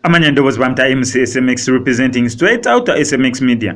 Amanya endoboozi bamta MC SMX, representing straight out SMX Media.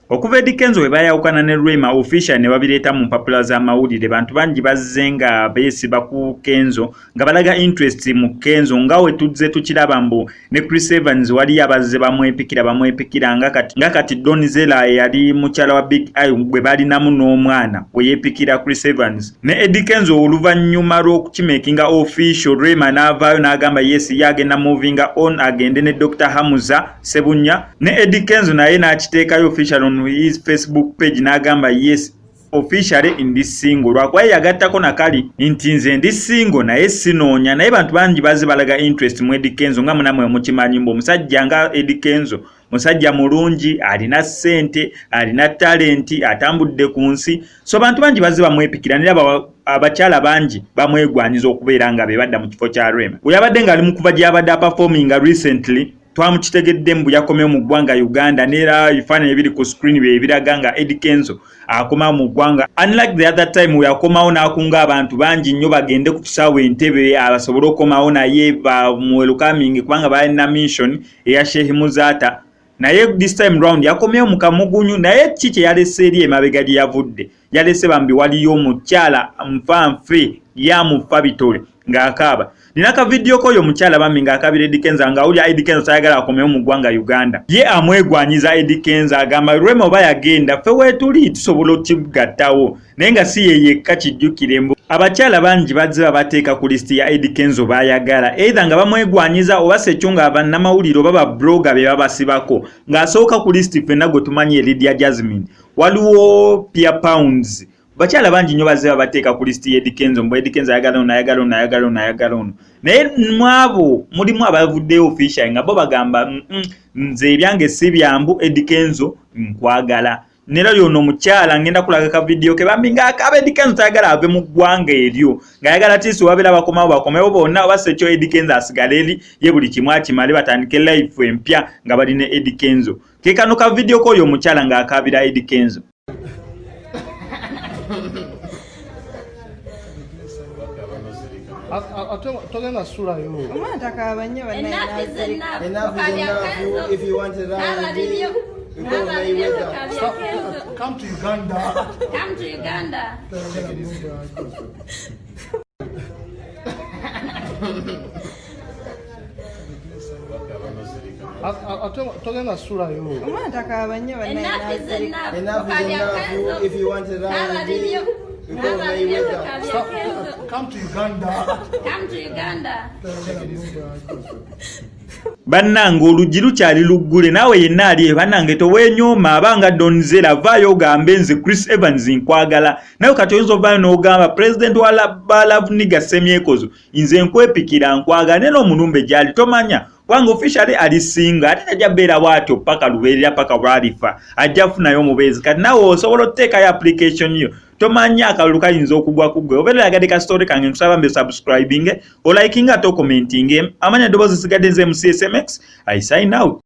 Okuva Eddy Kenzo we bayawukana ne Rema official ne babireeta mu mpapula z'amawulire, bantu bangi bazze nga beesiba ku Kenzo, nga balaga interest mu Kenzo, nga we tuzze tukiraba mbu ne Chris Evans waliyo abazze bamwepikira bamwepikira, nga kati Don Zella eyali mukyala wa Big Eye gwe balinamu n'omwana we yeepikira Chris Evans. Ne Eddy Kenzo, oluvannyuma lw'okukimakinga official, Rema n'avaayo n'agamba yes, ye agenda movinga on, agende ne Dr Hamza Sebunya. Ne Eddy Kenzo naye n'akiteekayo official on his Facebook page n'agamba, "Yes, officially ndi single," lwakuba ye yagattako nakali nti, "Nze ndi single naye sinoonya." Naye bantu bangi bazze balaga interest mu Eddy Kenzo, nga munamwe mukimanyi mbu omusajja nga Eddy Kenzo musajja mulungi, alina ssente, alina talenti, atambudde ku nsi. So bantu bangi bazze bamwepikira, nera abakyala bangi bamwegwanyiza okubeera nga be badda mu kifo kya Rema. Bwe yabadde ng'ali mu kuva gy'abadde aperforminga recently, twamukitegedde mbu yakomyewo mu ggwanga Uganda, neera ebifaananyi ebiri ku screen bye biraga nga Eddy Kenzo akomawo mu ggwanga, unlike the other time we yakomawo n'akunga abantu bangi nnyo bagende ku kisaawe Entebe abasobole okukomawo naye bamuwelcominge, kubanga balina mission eya Sheikh Muzaata. Naye this time round yakomyewo mu kamugunyu. Naye ki kye yalese eri emabega gye yavudde? Yalese bambi waliyo omukyala nfanfe yamufa bitole ng'akaaba. Nina akavidiyo k'oyo omukyala bambi ng'akaabira Eddy Kenzo, ng'awulira Eddy Kenzo tayagala akomewo mu ggwanga Uganda. Ye amwegwanyiza Eddy Kenzo, agamba Rema oba yagenda, ffe weetuli tusobola okigattawo. Naye nga si ye yekka, kijjukire mbu abakyala bangi bazze babateeka ku lisiti ya Eddy Kenzo baayagala, either nga bamwegwanyiza oba sekyo nga bannamawulire oba bablogger be babasibako. Ng'asooka ku lisiti ffenna gwe tumanyi ye Lydia Jasmine, waliwo Pia Pounds. Bakyala bangi nnyo bazze babateeka ku lisiti ya Eddy Kenzo, mbu Eddy Kenzo ayagala ono, ayagala ono, ayagala ono, ayagala ono. Naye mwabo mulimu abavuddeyo official nga bo bagamba, "Nze ebyange si byambu, Eddy Kenzo nkwagala." Nera yono omukyala ngenda kulaga ka vidiyo ke bambi ng'akaaba, Eddy Kenzo tayagala ave mu ggwanga eryo, ng'ayagala tiisi wabeera bakomawo bakomewo bonna, oba sekyo Eddy Kenzo asigale eri ye, buli kimu akimale, batandike life empya nga bali ne Eddy Kenzo. Ke kano ka vidiyo k'oyo omukyala ng'akaabira Eddy Kenzo. Ate togenda sulayo. Omwana takaaba nnyo. Enough is enough. Enough is enough. If you want it round, we call Mayweather. Come to Uganda. Come to Uganda. Ate togenda sulayo. Omwana takaaba nnyo. Enough is enough. Enough is enough. If you want it round, we call Mayweather. Come to Uganda. Come to Uganda. Bannange, oluggi lukyali luggule. Naawe yenna ali eyo, bannange, toweenyooma. Abanga Don Zella, vaayo ogambe, "Nze Chris Evans nkwagala." Nawe kati oyinza ovaayo n'ogamba, "Pulezidenti wa ba Love Nigga Semyekozo, nze nkwepikira, nkwagala." Naye n'omulumbe gyali tomanya, kubanga officially ali single, ate tajja beera bw'atyo paka lubeerera, paka lwalifa, ajja kufunayo omubeezi. Kati naawe osobola otuteekayo application yo, tomanya akalulu kayinza okugwa ku ggwe. Obeera oyagadde ka story kange, nkusaba mbe subscribing, olikinga ate ocommentinge. Amanya ddoboozi sigadde nze MCSMX. I sign out.